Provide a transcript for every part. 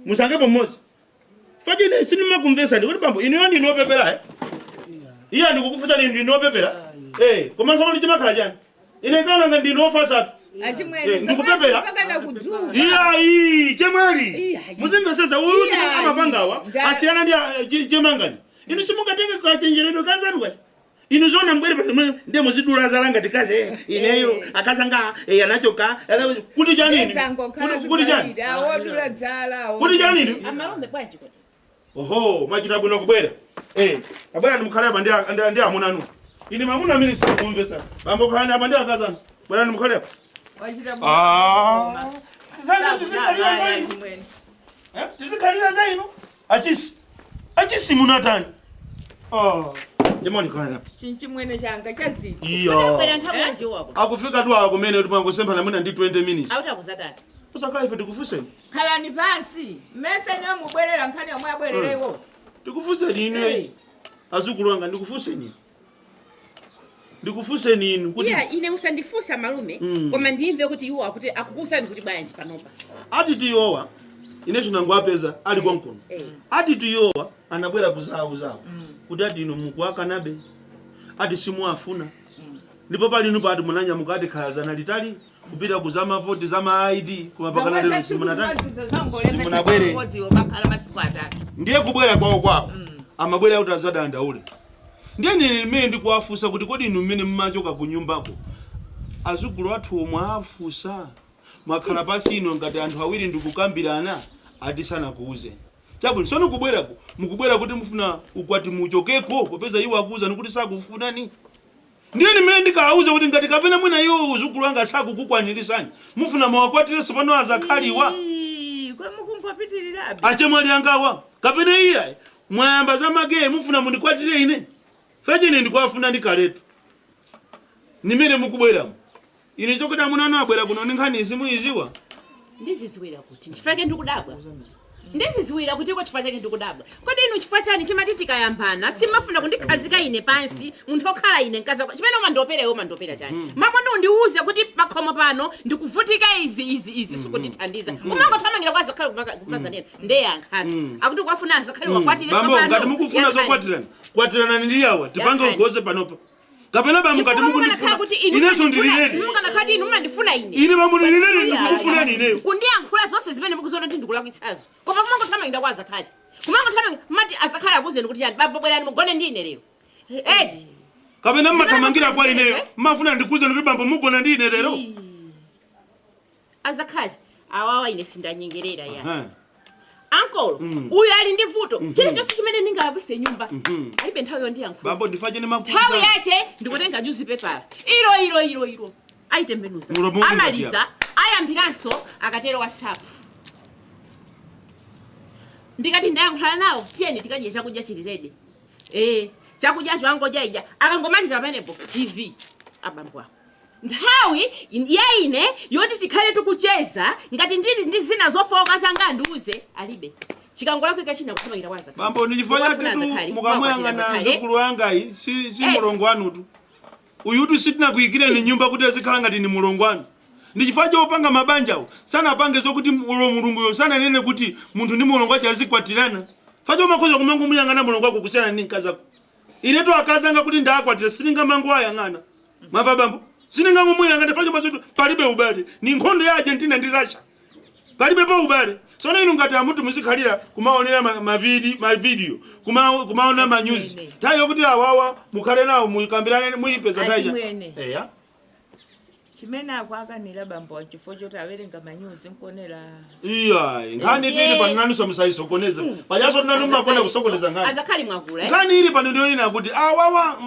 Musankhepo mmodzi. Fachine sindimakumvesani kuti bambo inuyo ndinu opepera, eh? Iye ndikukufunsani, ndinu opepera? Eh, koma tsopano chimakhala chani? Ine kananga ndinu ofasatu. Achimwene. Eh, ndikupepera. Mpaka kudzuka. Iyayi, chemwali. Iyayi. Muzimvesesa uyu Iyayi. amapangawa asiyana ndi chemangani. Inu simungatenge kachenjeredwe kazanu kacha. Inu zona mbwere pano ndiye muzidula zalanga tikaze ineyo akazanga anachoka kuti chani inu? Kuti chani? Awodula dzala. Kuti chani inu? Amalume, bwanji kuti? Oho, mwachita bwino kubwera. Abwera ndimukhale apa ndi amuna anu. Ine mamuna amene sikumvesa. Bambo, khalani apa ndi akazanu. Bwerani mukhale apa. Wachita. Ah. Zanu tizikhalira zainu. Chimwene. Eh? Tizikhalira zainu. Achisi. Achisi munatani? Oh. Jamani, khalani apa. Chinchimwene changa chaziko. Iyo. Bwera nthawi yanji wako? Akufika tu awa kumene kuti mwangosemphana mwina ndi 20 minutes. Auti akuzatani? Usakhala ife tikufuseni. Khalani pansi mmese niwe mubwerera nkhani yomwe abwererewo. Tikufuseni inu. Azukulu anga, ndikufuseni. Ndikufuseni inu kuti Iya, ine usandifunsa, malume. Koma ndimve kuti iwo akuti akukuwuzani kuti bwanji panopa? Ati tiyowa ine chinango apeza ali konkono. Ati tiyowa anabwera kuzawo zawo kuti ati inu mukuwakanabe, ati simuwafuna, ndipo pali inu pati munanyamuka ati khala zana litali kupita ku zamavoti, zama ID, koma pakana lero simunatani, simunabwere. Bakhala masiku 3. Ndiye kubwera kwawo kwawo amabwera kuti azadandaule. Ndiye nine mmene ndikuwafunsa kuti kodi inu mmene mmachoka ku nyumbako azukulu athu omwe afunsa, mwakhala pasi ino ngati anthu awiri ndikukambirana? Ati sanakuuzeni. Chabwino, sono kubwerako mukubwera kuti mufuna ukwati muchokeko popeza iwo akuuzani kuti sakufunani. Ndiye nimene ndikawauza kuti ngati kapena mwina iwo uzukulu anga sakukukwanirisani, mufuna muwakwatirenso pano azakhaliwa? Kwemukungopitirirabe. Achemwali angawa, kapena iye mwayamba za mageye, mufuna mundikwatire ine? Fechene ndikuwafuna ndi kaletu nimene mukubweramo. Ine chokuti amuna anu abwera kuno ndi nkhani simuyiziwa? Ndizidziwira kuti? Chifukwa chake ndikudabwa. Ndizidziwira kutiko? Chifukwa chake ndikudabwa. Kodi inu chifukwa chani chimati tikayambana simafuna kundikhazika ine pansi, munthu okhala ine mkazi wako? Chimene umandopera iwe, umandopera chani? Mako ndi undiuze kuti pakhomo pano ndikuvutika izi, izi, izi, sikundithandiza. Umangothamangira kwa azakhale kukazanena. Ndeyankhatu akuti kwafuna azakhale wakwatire. Bambo, ngati mukufuna Yankhani. zokwatirana, kwatiranani ndi awa, tipange Yankhani. ugoze panopa. Kapena bambo, ngati Chifukwa mukanakhala mukundifuna kuti inu inenso ndili ready. Mukanakhala kuti inu mumandifuna ine. Ine bambo ndili ready, ndikukufunani ineyo. Kundiyankhula zonse zimene mukuziona kuti ndikulakwitsazo, koma kumangothamangira kwa azakhale, kumangothamangira mati azakhale akuzeni kuti yani, bambo bwerani mugone ndi ine lero, eti? Kapena mmathamangira kwa ineyo Zimene mmafuna ndikuuzeni kuti bambo mugona ndi ine lero? Azakhale awawa ine sindanyengerera ya. Aha. Ankolo uyu ali ndi vuto. Chilichonse chimene ndingalakwise nyumba, alibe nthawi yondiyankhula. Bambo, ndifachene Nthawi yache ndikutenga newspaper ilo ilo ilo ilo, ayitembenuza. Mulomo uli. Amaliza, ayambiranso akatero WhatsApp. Ndikati ndayankhulana nawo, tiyeni tikadye chakudya chili ready, chakudyacho angodya ija, akangomaliza pamenepo TV. Abambo ako nthawi ya ine yoti tikhale tikucheza, ngati ndili ndi zina zofowoka zanga andiuze, alibe. Chikangolakwika china, kuthamangira kwa azakhali. Bambo, ndi chifukwa chake Mukafuna tu azakhali, mukamuyang'ana mukakwatira. mzukulu wangayi si Eti. mulongo wanutu uyutu. Sitinakuyikireni nyumba kuti azikhala ngati ni mulongo wanu. Ndi chifukwa chopanga mabanjawo sanapange zokuti mulunguyo sananene kuti munthu ndi mulongo wache azikwatirana. Facho umakhoza kumangomuyang'ana mulongo wako kusiyana ndi mkazi ako. Inetu akazi anga kuti ndakwatira sindingamangoayang'ana. Mwamva bambo? Sindingangomuyang'ana pacho mazutu palibe ubale. Ni nkhondo ya Argentina ndi Russia, palibe pa ubale. Tsono inu ngati amuti muzikhalira kumaonera ma video kumaona ma news, nthawi yokuti awawa mukhale nawo mukambirane muyipeza nthawi? Achimwene. Eya. Chimene akuakanira bambo wa chifukwa choti awerenga manyuzi nkuonera. Iya, nkhani ili pano nanuso musayisokoneze pachaso nanu mmakonda kusokoneza nkhani. Azakhali mwakula, eh? Nkhani ili pano ndiyonena kuti awawa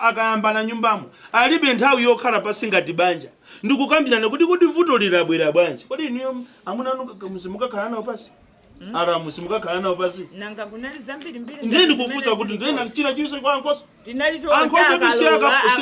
akayambana nyumbamo alibe nthawi yokhala pasi ngati banja ndikukambirana kuti vuto lilabwera bwanji. Kodi inuyo amuna anu simukakhala nawo pasi? Alamu simukakhala nawo pasi? Nanga kunali zambirimbiri. Ndiye ndikufunsa kuti ndiye china chilichonse kwa ankoso. Tinali Ankoso tu si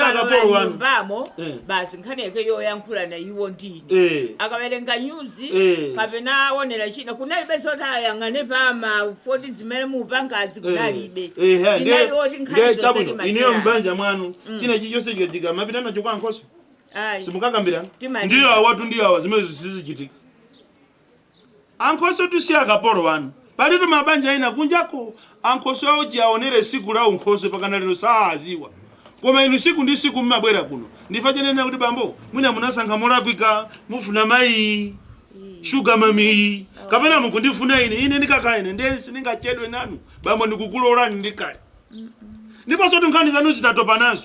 akapolo wanu. Nyumbamo basi nkhani yake yoyankhulana iwo ndine akawerenga nyuzi kapena aonera china, kunalibe zoti ayang'ane pama foti zimene mupangazi, kunalibe. Tinali oti nkhani Ndiye zonse chabwino, ineyo timaterana. mbanja mwanu china chilichonse chikachitika mapita nacho kwa ankoso? Ayi. Simukakambirana? Timaliza. Ndiyo awatu, ndiyo awa zimene sizichitika. Ankhoswe tusiya akapolo wanu. Palitu mabanja ina kunjako ankhoswe awo chiaonere siku la unkhoswe pakana lero saaziwa. Koma inu siku ndi siku mmabwera kuno. Ndifa chenena kuti bambo mwina munasankha molakwika mufuna mayi shuga mami kapena mukundifuna ine ine ndikakhala ine ndiye sindingachedwe nanu bambo ndikukulolani ndikale. Ndiponso nkhani zanu zitatopa nazo.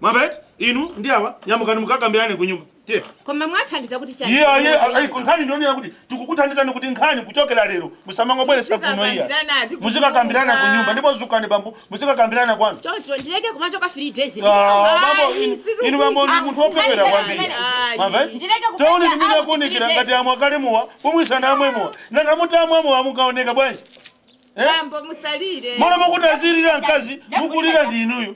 Mwamva eti? Inu ndi awa nyamukani mukakambirane ku nyumba. Tiye. Koma mwathandiza kuti chani? Iye aye ayi nkhani ndionera kuti tikukuthandizani kuti nkhani kuchokera lero musamangobweresa kuno iya. Muzikakambirana ati Muzikakambirana ku nyumba ndipo zukani bambo muzikakambirana kwanu. Chocho ndileke kumachoka 3 days. Ah, bambo Ayi, inu bambo ndi munthu wopepera kwambiri. Mwamva eti? Ndileke Taone kupita ndimene out kunikira 3 ngati days. amwe akalimuwa pomwisana amwemuwa nanga muti amwemuwa mukaoneka bwanji. Eh? Bambo musalire. Mwana mukuti azirira mkazi mukulira ndi inuyo.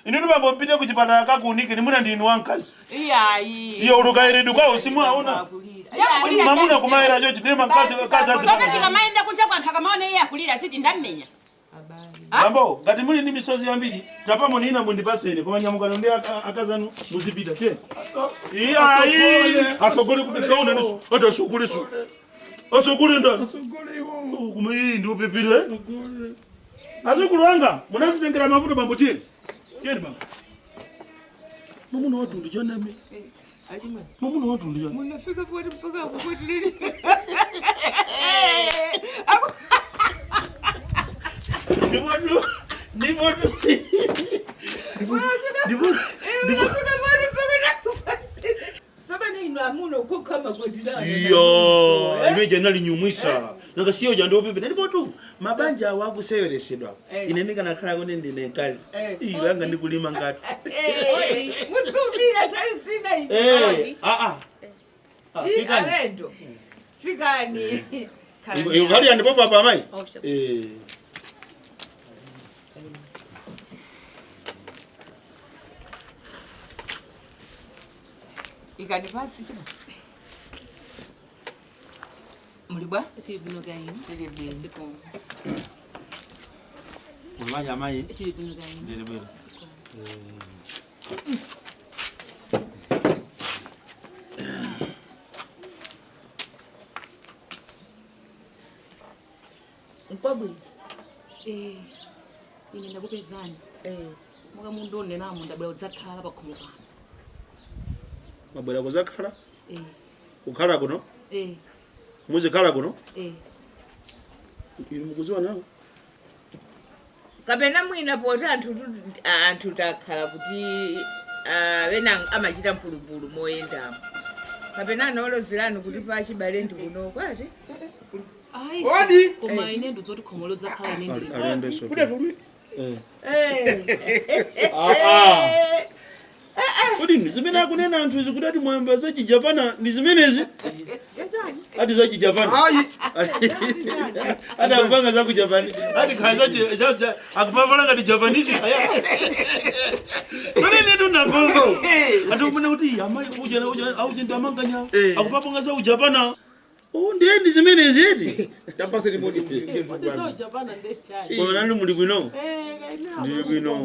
Inu bambo mpite kuchipatala kakuunike nimuna ndi inu wamkazi. Iyayi. Iyo ulukayiridwe kwawo simwaona. Ndakulira Mamuna chani? kumayira chochi ndiye mkazi kazi Sono azipanga. chikamaenda kunja kwanthu akamaona iye akulira siti ndammenya. Bambo, ngati muli ndi misozi yambiri, tapamo nina mundipaseni koma nyamukano ndi akazanu muzipita che. Iya ayi, asogole kuti kaona niso, ati asogole so. Asogole ndani? Asogole iwo. Kuma iyi ndi upipire. Asogole. Azukulu wanga, munazitengera mavuto bambo tiye. Tiye bambo. Mamuna watu ndi chaname. Mamuna watu ndi chaname. Munafika poti mpaka kukutilili. Ndipo ndipo ndipo ndipo Sobana inu amuno kukhama kwetilana. Iyo, imeja nalinyumwisa. Nanga siyo jando pepe. Ndipo tu mabanja awo akuseweresedwa. Eh. Ine ndikanakhala kuti ndine mkazi. Eh. Iyo anga ndikulima ngati. Mutsumira taisina inu. Eh, ah ah. Ah, Ii, fikani. Alendo. Fikani. Iyo kali ndipo papa mai. Eh. Ikani pasi chimo. Muli bwa? Tili bwino kaini. Tili bwino. Zikomo. Mamayi amayi. Tili bwino kaini. Ndili bwino. Nkwabwino. Eh. Ine ndakupezani. Eh. Muka mundu onenamo ndabwera kudzakhala pakhomo pano. Mabwera kuzakhala? Eh. Kukhala kuno? Eh. Muzikhala kuno? Eh. Inu mukuziwa nawo? Kapena mwina poti anthu anthu takhala kuti ena amachita mpulupulu moyendamo. Kapena anaolozerani kuti pachibale ndi kuno kwati. Ayi. Odi. Koma ine ndidzoti khomo lodzakhala ine ndili. Alendo so. Kude tuli. Eh. Eh. Ah ah. Kodi ndi zimene akunena anthu izi kuti ati mwamba za Chijapana ndi zimenezi? Ati za Chijapana. Ayi. Ati akupanga za kuJapani. Ati kaya za akupavala ngati Japanese kaya. Sone netu nakongo. Ati kumene kuti amayi uja na uja auja ndi amanganya. Akupapanga za Ujapana. Oh ndiye ndi zimenezi eti. Tapase limodi. Japana ndechani. Koma nanu muli bwino. Eh, kaina. Ndili bwino.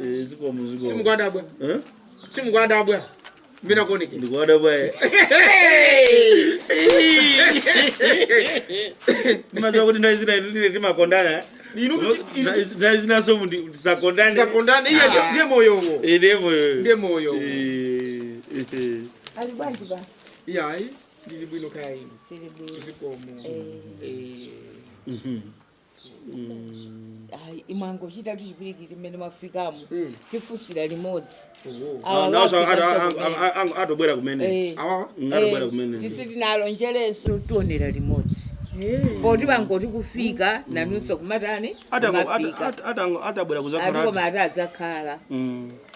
Eh zikomo zikomo. Simukwadabwa. Eh? Simukwadabwa. Mina kuoneke. Ndikuwadabwa. Ndimaziwa kuti ndaizina ine timakondana. Inu Ndaizinaso tisakondane. tisakondane. Iye ndiye moyo uwo. Ndiye moyo. Ndiye moyo uwo. Eh. Ali bwanji ba? Iyayi. Ndili bwino kaya inu. Tili bwino. Zikomo. Eh. Ayi, imwangochita kuti chipirikiti mmene mwafikamo. Mm. Tifusira limodzi. Owo. Awa Naso wafika kumene. atobwera kumene. Eh. Awawa. Atobwera kumene. Tisitinalonjelenso tionera limodzi. Poti bangoti kufika nanunso kumatani mukafika. Atabwera Ati kuzakhala. koma ati adzakhala.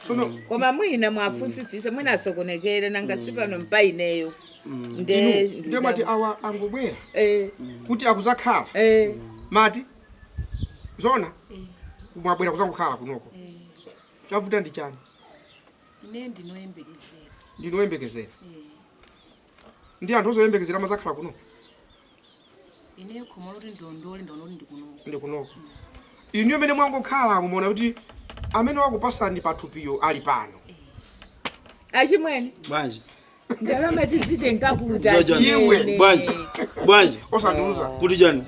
Sono Koma mwina mwafunsisise mwina asokonekere nanga sipano mpaineyo. Nde ndiye mwati awa angobwera Eh, kuti akuzakhala. eh. Mati. Zona. Mwabwera kuzakukhala kunoko. Chavuta ndi chani? Ine ndinoyembekezera. Ndinoyembekezera. Ndi anthu ozoyembekezera amazakhala kuno. Ine khomo loti ndondole ndaona kuti ndikunoko. Ndi kunoko. Inu amene mwangokhala mumaona kuti amene wakupasani pathupiyo ali pano. Achimwene. Bwanji. Ndalama tizitenga kuti Jajani. achimwene. Bwanji. Bwanji. Osandiuza. Kuti chani?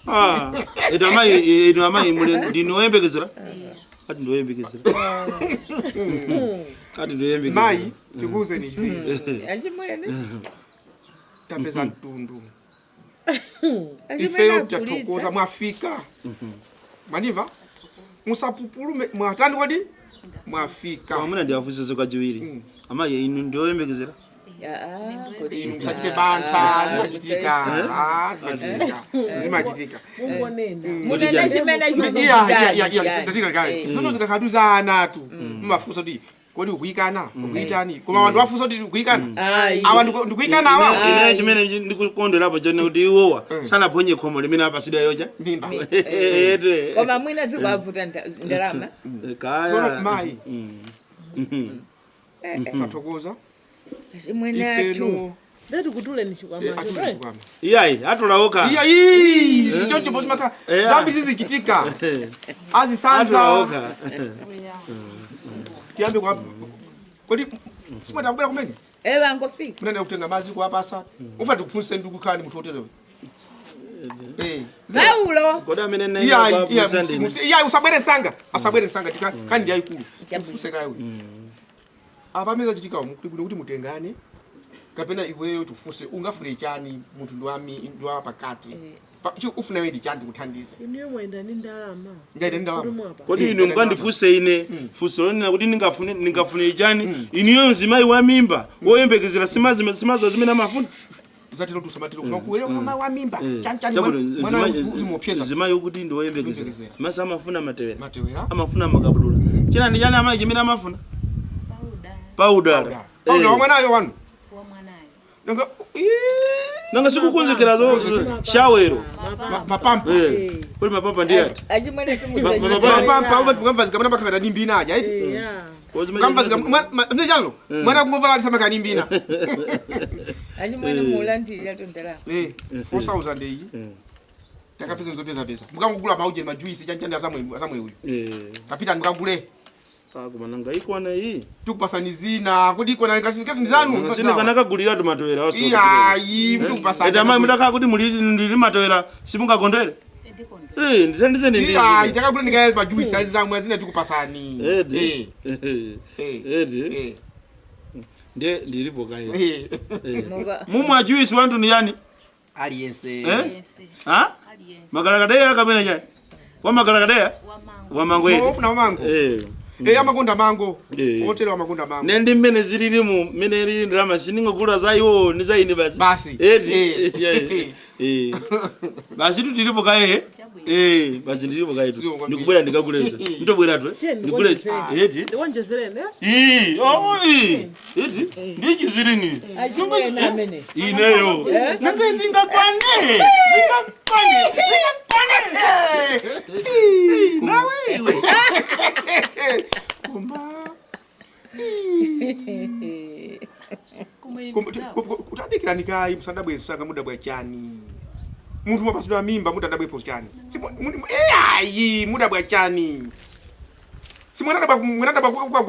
Ah, ito amayi, ino amayi muli ndinoyembekezera. Ati ndoyembekezera. Ati ndoyembekezera. Mayi, tikuwuzeni izizi. Achimwene. Tapeza mtundu. Achimwene Ifeyo agulitsa. tathokoza mwafika. Manimva? Musapupulume mwatani kodi? Mwafika. Amuna ndiwafunse kachiwiri. Amayi inu ndioyembekezera. Ah, kodi. Inu musachite bantha, zimachitika. Ah, zimachitika. Zimachitika. Munene chimene Iya, iya, iya, iya, chikuti. ndatika kaye. Tsono zikakatuza anatu. Mumafunsa kuti kodi ukuyikana? Ukuyitani? Koma anthu afunsa kuti ukuyikana? Awa ndikuyikana awa. Ine chimene ndikukondwerapo chone kuti iwowa sanaphonye khomo limene apasidwa yocha. Mimba. Ete. Koma mwina zikuwavuta ndalama. Kaya. Tsono mayi, tathokoza. Achimwene athu. Ifeno Ndati kutuleni chikwama. atule chikwama. Iyayi atulawoka. Iya, ii, choncho poti maka Eh. zambi zizichitika. Azisanza. Atulawoka. Tiyambe kwa kodi simatakubwera kumene? Ewa angofika. Munene kutenga madzi kuwapasa. Ufa tikufunse ndikukhani munthu woterewe. Eh. Paulo. Kodi amene Iya, iya, nayi ndine. iya, usabwere nsanga. Asabwere nsanga tika kandi yayikulu. Ufuse kawe. Apa amene zachitika umu kuti kuti mutengane kapena iweyo tifuse ungafune chani munthu ndi wa pakati. Ufuna iwe ndi chani tikuthandize. Iniyo mwenda ni ndalama. Ngaite ndalama. Mwapa. Kodi inu mukandifuse ine funso lonena kuti ndingafune chani iniyo mzimayi wa mimba woyembekezera simazo zimene amafuna. Zatero tusamatero kuna kuwere kama wa mimba. Chani chani Chabwino, mwana uzimopyeza. mzimayi wokuti ndi woyembekezera Woyembekezera. masa amafuna matewera, Matewera. amafuna makabudula, china ndi chani amayi chimene amafuna? Paudala. Pauda wa mwanayo wanu. Nanga ii, Nanga sikukonzekera zo shawero. Mapampa. Kodi mapampa ndi ati? Achimwene Mapampa uma tikamvazika mwana pakapeta ndi mbina aja iti. Yeah. Kamvazika mwana chalo. Mwana kungomvala alisa makani mbina. Achimwene mulandira to ndalama. Eh, 4000 iyi. Takapeza nzopeza pesa. Mukangogula mauje majuisi chani chani azamwe azamwe uyu. Tapita ndikagule. Koma nanga ikwana iyi? Tikupasani zina kuti ikona ngasi ngasi nzanu. Sinikanakagulira tumatewera. Iya, iyi mtukupasani. Eti amayi mudakhala kuti muli ndili matewera simungakondere? Eh, ndithandizeni ndi. Iya, itakagula ndikaya majuisi azamwe azina tikupasani. Edi. Eh. Edi. Eh. Ndiye ndilipo kaye. Eh. Muka. Mumwe ajuisi wantu ni yani? Aliyense. Eh? Ha? Magalakadeya kapena chani? Wa magalakadeya? Wa mango edi. Ofuna mamango. Eh. Eh, amakonda mango. Eh. Otero amakonda mango. Nendi mmene zililimu mmene lili ndalama siningagula za iwo ndi za ine basi. Basi. Edi. Eh. Eh. Basi tu tilipo kaye. Eh, basi ndilipo kaye tu. Ndikubwera ndikaguleza. Nditobwera tu. Ndikuleza. Edi. Ndiwonjezereni. Ii, oh, ii. Edi. Ndichi zilini. Achimwene amene. Ineyo. Nanga zingakwane. Zingakwane. Zingakwane. Nawe iwe. Kumba. Kutadikirani kayi musadabwe nsanga mudabwa chani. Munthu mwapasidwa mimba mudadabwepo chani. Ayi mudabwa chani. Simwanadabwa mwanadabwa kukagona.